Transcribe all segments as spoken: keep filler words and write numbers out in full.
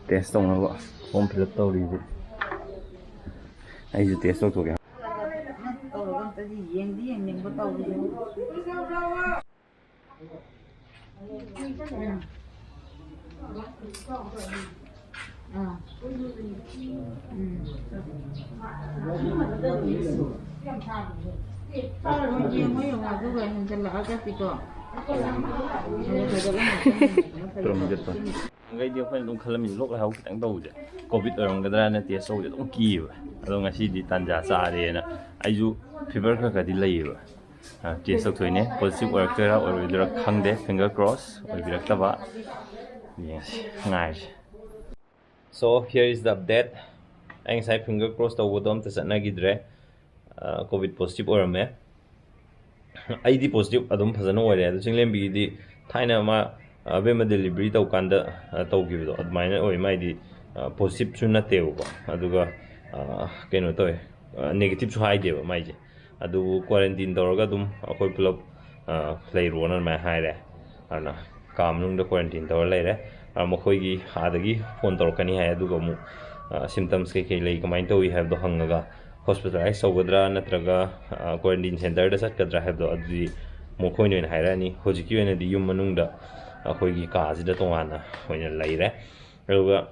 Test ꯇꯧꯅꯕ form fill up ꯇꯧꯔꯤꯁꯦ꯫ ꯑꯩꯁꯨ ꯇꯦꯁ ꯇꯧꯊꯣꯛꯀꯦ꯫ ꯇꯧꯔꯝꯒꯦ ꯇꯧꯔꯝꯒꯦ꯫ ꯅꯍꯥꯟꯈꯩꯗꯤ ꯑꯩꯈꯣꯏꯅ ꯑꯗꯨꯝ ꯈꯜꯂꯝꯃꯤꯅ ꯂꯣꯛ ꯂꯥꯏꯍꯧ ꯈꯤꯇꯪ ꯇꯧꯕꯁꯦ ꯀꯣꯚꯤꯗ ꯑꯣꯏꯔꯝꯒꯗ꯭ꯔꯥꯅ ꯇꯦꯁ ꯇꯧꯕꯁꯦ ꯑꯗꯨꯝ ꯀꯤꯌꯦꯕ꯫ ꯑꯗꯣ ꯉꯁꯤꯗꯤ ꯇꯥꯟꯖꯥ ꯆꯥꯔꯦꯅ ꯑꯩꯁꯨ ꯐꯤꯚꯔ ꯈꯔ ꯈꯔꯗꯤ ꯂꯩꯌꯦꯕ꯫ ꯇꯦꯁ ꯇꯧꯊꯣꯛꯏꯅꯦ꯫ ꯄꯣꯖꯤꯇꯤꯚ ꯑꯣꯏꯔꯛꯇꯣꯏꯔꯥ ꯑꯣꯏꯔꯣꯏꯗꯣꯏꯔꯥ ꯈꯪꯗꯦ꯫ Finger cross ꯑꯣꯏꯕꯤꯔꯛꯇꯕ꯫ ꯌꯦꯡꯉꯁꯤ, ꯉꯥꯏꯔꯁꯤ꯫ So here is the update. ꯑꯩ ꯉꯁꯥꯏ finger cross ꯇꯧꯕꯗꯣ ꯑꯝꯇ ꯆꯠꯅꯈꯤꯗ꯭ꯔꯦ꯫ ꯀꯣꯚꯤꯗ ꯄꯣꯖꯤꯇꯤꯚ ꯑꯣꯏꯔꯝꯃꯦ꯫ ꯑꯩꯗꯤ ꯄꯣꯖꯤꯇꯤꯚ ꯑꯗꯨꯝ ꯐꯖꯅ ꯑꯣꯏꯔꯦ꯫ ꯑꯗꯣ ꯆꯤꯡꯂꯦꯝꯕꯤꯒꯤꯗꯤ ꯊꯥꯏꯅ ꯃꯥ ꯑꯕꯦꯝꯃ ꯗꯦꯂꯤꯚꯔꯤ ꯇꯧꯀꯥꯟꯗ, ꯑ, ꯇꯧꯈꯤꯕꯗꯣ ꯑꯗꯨꯃꯥꯏꯅ ꯑꯣꯏ꯫ ꯃꯥꯏꯗꯤ, ꯑ, ꯄꯣꯖꯤꯇꯤꯚꯁꯨ ꯅꯠꯇꯦꯕꯀꯣ, ꯑꯗꯨꯒ, ꯑ, ꯀꯩꯅꯣ ꯇꯧꯋꯦ, ꯑ, ꯅꯦꯒꯦꯇꯤꯚꯁꯨ ꯍꯥꯏꯗꯦꯕ ꯃꯥꯏꯁꯦ꯫ ꯑꯗꯨꯕꯨ ꯀ꯭ꯋꯥꯔꯦꯟꯇꯤꯟ ꯇꯧꯔꯒ ꯑꯗꯨꯝ ꯑꯩꯈꯣꯏ ꯄꯨꯂꯞ, ꯑ, ꯂꯩꯔꯣꯅ ꯑꯗꯨꯃꯥꯏꯅ ꯍꯥꯏꯔꯦ꯫ ꯑꯗꯨꯅ ꯀꯥ ꯃꯅꯨꯡꯗ ꯀ꯭ꯋꯥꯔꯦꯟꯇꯤꯟ ꯇꯧꯔ ꯂꯩꯔꯦ꯫ ꯑ, ꯃꯈꯣꯏꯒꯤ ꯑꯥꯗꯒꯤ ꯐꯣꯟ ꯇꯧꯔꯛꯀꯅꯤ ꯍꯥꯏ꯫ ꯑꯗꯨꯒ ꯑꯃꯨꯛ, ꯑ, ꯁꯤꯝꯇꯝꯁ ꯀꯩꯀꯩ ꯂꯩ, ꯀꯃꯥꯏꯅ ꯇꯧꯏ ꯍꯥꯏꯕꯗꯣ ꯍꯪꯉꯒ ꯍꯣꯁꯄꯤꯇꯥꯂꯥꯏꯁ ꯇꯧꯒꯗ꯭ꯔꯥ ꯅꯠꯇ꯭ꯔꯒ, ꯑ, ꯀ꯭ꯋꯥꯔꯦꯟꯇꯤꯟ ꯁꯦꯟꯇꯔꯗ ꯆꯠꯀꯗ꯭ꯔꯥ ꯍꯥꯏꯕꯗꯣ ꯑꯗꯨꯗꯤ ꯃꯈꯣꯏꯅ ꯑꯣꯏꯅ ꯍꯥꯏꯔꯛꯑꯅꯤ꯫ ꯍꯧꯖꯤꯛꯀꯤ ꯑꯣꯏꯅꯗꯤ ꯌꯨꯝ ꯃꯅꯨꯡꯗ ꯑꯩꯈꯣꯏꯒꯤ ꯀꯥꯁꯤꯗ ꯇꯣꯉꯥꯟꯅ ꯑꯣꯏꯅ ꯂꯩꯔꯦ꯫ ꯑꯗꯨꯒ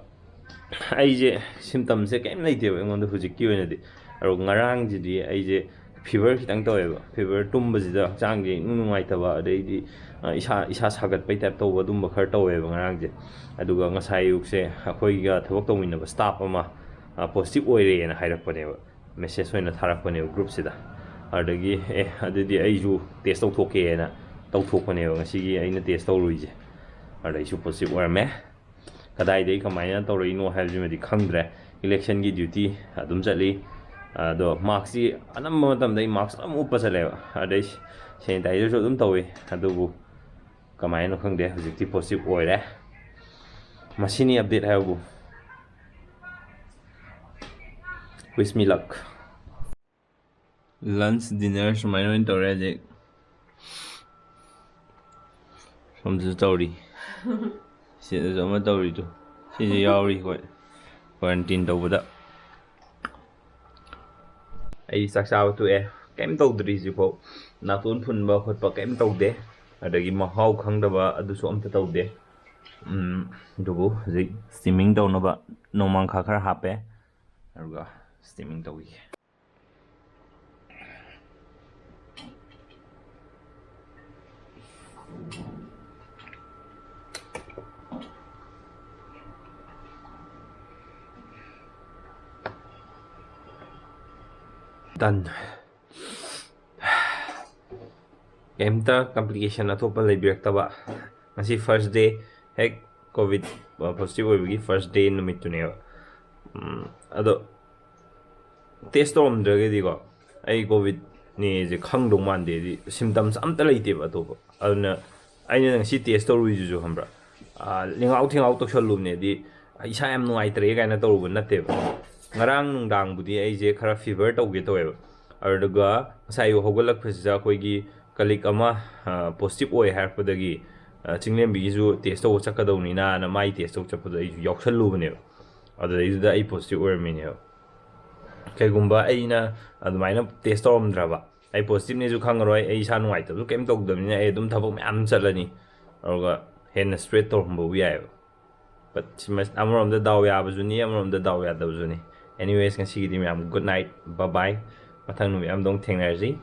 ꯑꯩꯁꯦ ꯁꯤꯝꯇꯝꯁꯦ ꯀꯔꯤꯝ ꯂꯩꯇꯦꯕ ꯑꯩꯉꯣꯟꯗ ꯍꯧꯖꯤꯛꯀꯤ ꯑꯣꯏꯅꯗꯤ꯫ ꯑꯗꯣ ꯉꯔꯥꯡꯁꯤꯗꯤ ꯑꯩꯁꯦ ꯐꯤꯚꯔ ꯈꯤꯇꯪ ꯇꯧꯋꯦꯕ꯫ ꯐꯤꯚꯔ, ꯇꯨꯝꯕꯁꯤꯗ ꯍꯛꯆꯥꯡꯁꯦ ꯏꯅꯨꯡ ꯅꯨꯡꯉꯥꯏꯇꯕ, ꯑꯗꯩꯗꯤ, ꯑ, ꯏꯁꯥ, ꯏꯁꯥ ꯁꯥꯒꯠꯄꯩ ꯇꯥꯏꯞ ꯇꯧꯕ, ꯑꯗꯨꯝꯕ ꯈꯔ ꯇꯧꯋꯦꯕ ꯉꯔꯥꯡꯁꯦ꯫ ꯑꯗꯨꯒ ꯉꯁꯥꯏ ꯑꯌꯨꯛꯁꯦ ꯑꯩꯈꯣꯏꯒ ꯊꯕꯛ ꯇꯧꯃꯤꯟꯅꯕ ꯁ꯭ꯇꯥꯐ ꯑꯃ, ꯑ, ꯄꯣꯖꯤꯇꯤꯚ ꯑꯣꯏꯔꯦꯅ ꯍꯥꯏꯔꯛꯄꯅꯦꯕ꯫ ꯃꯦꯁꯦꯖ ꯑꯣꯏꯅ ꯊꯥꯔꯛꯄꯅꯦꯕ ꯒ꯭ꯔꯨꯞꯁꯤꯗ꯫ ꯑꯗꯨꯗꯒꯤ, "ꯑꯦ, ꯑꯗꯨꯗꯤ ꯑꯩꯁꯨ ꯇꯦꯁ ꯇꯧꯊꯣꯛꯀꯦꯅ" ꯇꯧꯊꯣꯛꯄꯅꯦꯕ ꯉꯁꯤꯒꯤ ꯑꯩꯅ ꯇꯦꯁ ꯇꯧꯔꯨꯏꯁꯦ꯫ ꯑꯗ ꯑꯩꯁꯨ ꯄꯣꯖꯤꯇꯤꯚ ꯑꯣꯏꯔꯝꯃꯦ꯫ ꯀꯗꯥꯏꯗꯒꯤ ꯀꯃꯥꯏꯅ ꯇꯧꯔꯛꯏꯅꯣ ꯍꯥꯏꯕꯁꯤꯃꯗꯤ ꯈꯪꯗ꯭ꯔꯦ꯫ ꯏꯂꯦꯛꯁꯟꯒꯤ ꯗ꯭ꯌꯨꯇꯤ ꯑꯗꯨꯝ ꯆꯠꯂꯤ꯫ ꯑꯗꯣ ꯃꯥꯛꯁꯁꯤ ꯑꯅꯝꯕ ꯃꯇꯝꯗ ꯑꯩ ꯃꯥꯛꯁ ꯑꯗꯨꯝ ꯎꯞꯄ ꯆꯠꯂꯦꯕ꯫ ꯑꯗꯩ ꯁꯦꯅꯤꯇꯥꯏꯖꯔꯁꯨ ꯑꯗꯨꯝ ꯇꯧꯏ꯫ ꯑꯗꯨꯕꯨ ꯀꯃꯥꯏꯅꯣ ꯈꯪꯗꯦ, ꯍꯧꯖꯤꯛꯇꯤ ꯄꯣꯖꯤꯇꯤꯚ ꯑꯣꯏꯔꯦ꯫ ꯃꯁꯤꯅꯤ ꯑꯞꯗꯦꯠ ꯍꯥꯏꯕꯕꯨ꯫ Wish me luck. ꯂꯟꯁ, ꯗꯤꯅꯔ ꯁꯨꯃꯥꯏꯅ ꯑꯣꯏꯅ ꯇꯧꯔꯦ ꯍꯧꯖꯤꯛ꯫ ꯁꯣꯝꯗꯁꯨ ꯇꯧꯔꯤ꯫ ꯁꯤꯗꯁꯨ ꯑꯃ ꯇꯧꯔꯤꯗꯨ꯫ ꯁꯤꯁꯨ ꯌꯥꯎꯔꯤ ꯑꯩꯈꯣꯏ ꯀ꯭ꯋꯥꯔꯦꯟꯇꯤꯟ ꯇꯧꯕꯗ꯫ ꯑꯩ ꯆꯥꯛ ꯆꯥꯕ ꯇꯣꯛꯑꯦ, ꯀꯩꯝ ꯇꯧꯗ꯭ꯔꯤ ꯍꯧꯖꯤꯛꯐꯥꯎ꯫ ꯅꯥꯇꯣꯟ ꯐꯨꯟꯕ ꯈꯣꯠꯄ ꯀꯩꯝ ꯇꯧꯗꯦ, ꯑꯗꯒꯤ ꯃꯍꯥꯎ ꯈꯪꯗꯕ ꯑꯗꯨꯁꯨ ꯑꯝꯇ ꯇꯧꯗꯦ꯫ ꯎꯝ, ꯑꯗꯨꯕꯨ ꯍꯧꯖꯤꯛ ꯁ꯭ꯇꯤꯃꯤꯡ ꯇꯧꯅꯕ ꯅꯣꯡꯃꯥꯡꯈꯥ ꯈꯔ ꯍꯥꯞꯄꯦ, ꯑꯗꯨꯒ ꯁ꯭ꯇꯤꯃꯤꯡ ꯇꯧꯈꯤꯒꯦ꯫ Done. ꯀꯩꯝꯇ complication ꯑꯇꯣꯞꯄ ꯂꯩꯕꯤꯔꯛꯇꯕ꯫ ꯉꯁꯤ first day, ꯍꯦꯛ ꯀꯣꯚꯤꯗ positive ꯑꯣꯏꯕꯒꯤ first day ꯅꯨꯃꯤꯠꯇꯨꯅꯦꯕ꯫ ꯎꯝ, ꯑꯗꯣ ꯇꯦꯁ ꯇꯧꯔꯝꯗ꯭ꯔꯒꯗꯤꯀꯣ, ꯑꯩ ꯀꯣꯚꯤꯗꯅꯦꯁꯦ ꯈꯪꯗꯧ ꯃꯥꯟꯗꯦ, ꯍꯥꯏꯗꯤ symptoms ꯑꯝꯇ ꯂꯩꯇꯦꯕ ꯑꯇꯣꯞꯄ꯫ ꯑꯗꯨꯅ ꯑꯩꯅ ꯉꯁꯤ ꯇꯦꯁ ꯇꯧꯔꯨꯏꯗꯨꯁꯨ, ꯈꯪꯕ꯭ꯔꯥ? ꯑꯥ, ꯂꯤꯉꯥꯎ ꯊꯤꯉꯥꯎ ꯇꯧꯁꯜꯂꯨꯕꯅꯦ, ꯍꯥꯏꯗꯤ ꯏꯁꯥ ꯌꯥꯝ ꯅꯨꯡꯉꯥꯏꯇ꯭ꯔꯦ ꯀꯥꯏꯅ ꯇꯧꯔꯨꯕ ꯅꯠꯇꯦꯕ꯫ ꯉꯔꯥꯡ ꯅꯨꯡꯗꯥꯡꯕꯨꯗꯤ ꯑꯩꯁꯦ ꯈꯔ fever ꯇꯧꯒꯦ ꯇꯧꯋꯦꯕ, ꯑꯗꯨꯒ ꯉꯁꯥꯏ ꯑꯌꯨꯛ ꯍꯧꯒꯠꯂꯛꯄꯁꯤꯗ ꯑꯩꯈꯣꯏꯒꯤ colleague ꯑꯃ positive ꯑꯣꯏ ꯍꯥꯏꯔꯛꯄꯗꯒꯤ, ꯆꯤꯡꯂꯦꯝꯕꯤꯒꯤꯁꯨ ꯇꯦꯁ ꯇꯧꯕ ꯆꯠꯀꯗꯧꯅꯤꯅ ꯃꯥꯏ ꯇꯦꯁ ꯇꯧꯕ ꯆꯠꯄꯗꯣ ꯑꯩꯁꯨ ꯌꯥꯎꯁꯜꯂꯨꯕꯅꯦꯕ꯫ ꯑꯗꯨꯗꯩꯗꯨꯗ ꯑꯩ positive ꯑꯣꯏꯔꯝꯃꯤꯅꯦꯕ꯫ ꯀꯩꯒꯨꯝꯕ ꯑꯩꯅ ꯑꯗꯨꯃꯥꯏꯅ ꯇꯦꯁ ꯇꯧꯔꯝꯗ꯭ꯔꯕ, ꯑꯩ positiveꯅꯦꯁꯨ ꯈꯪꯉꯔꯣꯏ, ꯑꯩ ꯏꯁꯥ ꯅꯨꯡꯉꯥꯏꯇꯕꯁꯨ ꯀꯩꯝ ꯇꯧꯗꯕꯅꯤꯅ ꯑꯩ ꯑꯗꯨꯝ ꯊꯕꯛ ꯃꯌꯥꯝ ꯆꯠꯂꯅꯤ, ꯑꯗꯨꯒ ꯍꯦꯟꯅ spread ꯇꯧꯔꯝꯕꯕꯨ ꯌꯥꯏꯑꯕ꯫ But ꯁꯤꯃ ꯑꯃꯔꯣꯝꯗ ꯗꯥꯎ ꯌꯥꯕꯁꯨꯅꯤ, ꯑꯃꯔꯣꯝꯗ ꯗꯥꯎ ꯌꯥꯗꯕꯁꯨꯅꯤ꯫ Anyways, ꯉꯁꯤꯒꯤꯗꯤ ꯃꯌꯥꯝ good night, bye bye꯫ ꯃꯊꯪ ꯅꯨꯃꯤꯠ ꯑꯃꯗ ꯑꯃꯨꯛ ꯊꯦꯡꯅꯔꯁꯤ꯫